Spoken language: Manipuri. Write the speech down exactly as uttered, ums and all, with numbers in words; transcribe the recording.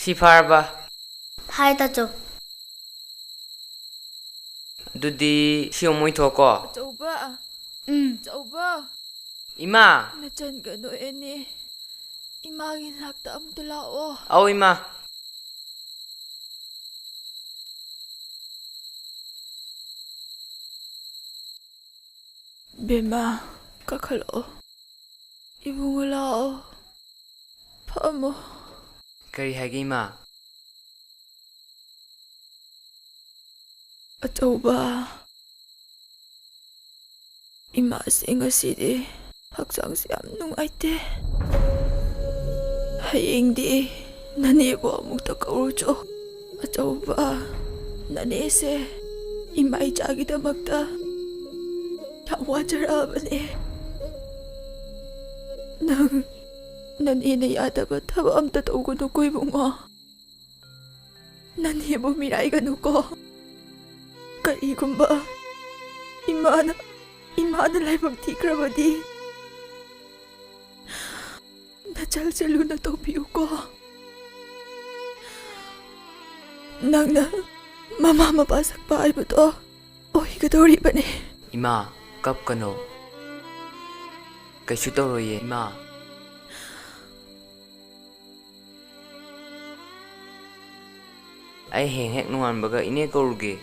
ꯁꯤ ꯐꯥꯔꯕ? ꯐꯥꯔꯦ ꯇꯥꯆꯧ꯫ ꯑꯗꯨꯗꯤ ꯁꯤ ꯑꯃꯨꯛ ꯏꯊꯣꯛꯀꯣ꯫ ꯑꯆꯧꯕ꯫ ꯎꯝ꯫ ꯑꯆꯧꯕ꯫ ꯏꯃꯥ! ꯅꯆꯟꯒꯅꯨ ꯑꯦꯅꯤ꯫ ꯏꯃꯥꯒꯤ ꯅꯥꯛꯇ ꯑꯃꯨꯛꯇ ꯂꯥꯛꯑꯣ꯫ ꯑꯧ ꯏꯃꯥ꯫ ꯕꯦꯝꯃ, ꯀꯥꯈꯠꯂꯛꯑꯣ꯫ ꯏꯕꯨꯡꯉꯣ ꯂꯥꯛꯑꯣ꯫ ꯐꯝꯃꯣ꯫ ꯀꯔꯤ ꯍꯥꯏꯒꯦ ꯏꯃꯥ? ꯑꯆꯧꯕ꯫ ꯏꯃꯥꯁꯦ ꯉꯁꯤꯗꯤ ꯍꯛꯆꯥꯡꯁꯦ ꯌꯥꯝ ꯅꯨꯡꯉꯥꯏꯇꯦ꯫ ꯍꯌꯦꯡꯗꯤ ꯅꯅꯦꯕꯨ ꯑꯃꯨꯛꯇ ꯀꯧꯔꯨꯆꯣ꯫ ꯑꯆꯧꯕ, ꯅꯅꯦꯁꯦ ꯏꯃꯥ ꯏꯆꯥꯒꯤꯗꯃꯛꯇ ꯌꯥꯝ ꯋꯥꯖꯔꯛꯑꯕꯅꯦ꯫ ꯅꯪ ꯅꯅꯦꯅ ꯌꯥꯗꯕ ꯊꯕꯛ ꯑꯝꯇ ꯇꯧꯒꯅꯨꯀꯣ ꯏꯕꯨꯡꯉꯣ꯫ ꯅꯅꯦꯕꯨ ꯃꯤꯔꯥꯏꯒꯅꯨꯀꯣ꯫ ꯀꯔꯤꯒꯨꯝꯕ ꯏꯃꯥꯅ, ꯏꯃꯥꯅ ꯂꯥꯏꯕꯛ ꯊꯤꯈ꯭ꯔꯕꯗꯤ ꯅꯆꯜꯁꯦ ꯂꯨꯅ ꯇꯧꯕꯤꯌꯨꯀꯣ꯫ ꯅꯪꯅ ꯃꯃꯥ ꯃꯄꯥ ꯁꯛꯄ ꯍꯥꯏꯕꯗꯣ ꯑꯣꯏꯒꯗꯧꯔꯤꯕꯅꯦ꯫ ꯏꯃꯥ, ꯀꯞꯀꯅꯣ꯫ ꯀꯩꯁꯨ ꯇꯧꯔꯣꯏꯌꯦ ꯏꯃꯥ꯫ ꯑꯩ ꯍꯌꯦꯡ ꯍꯦꯛ ꯅꯣꯡꯉꯥꯟꯕꯒ ꯏꯅꯦ ꯀꯧꯔꯨꯒꯦ꯫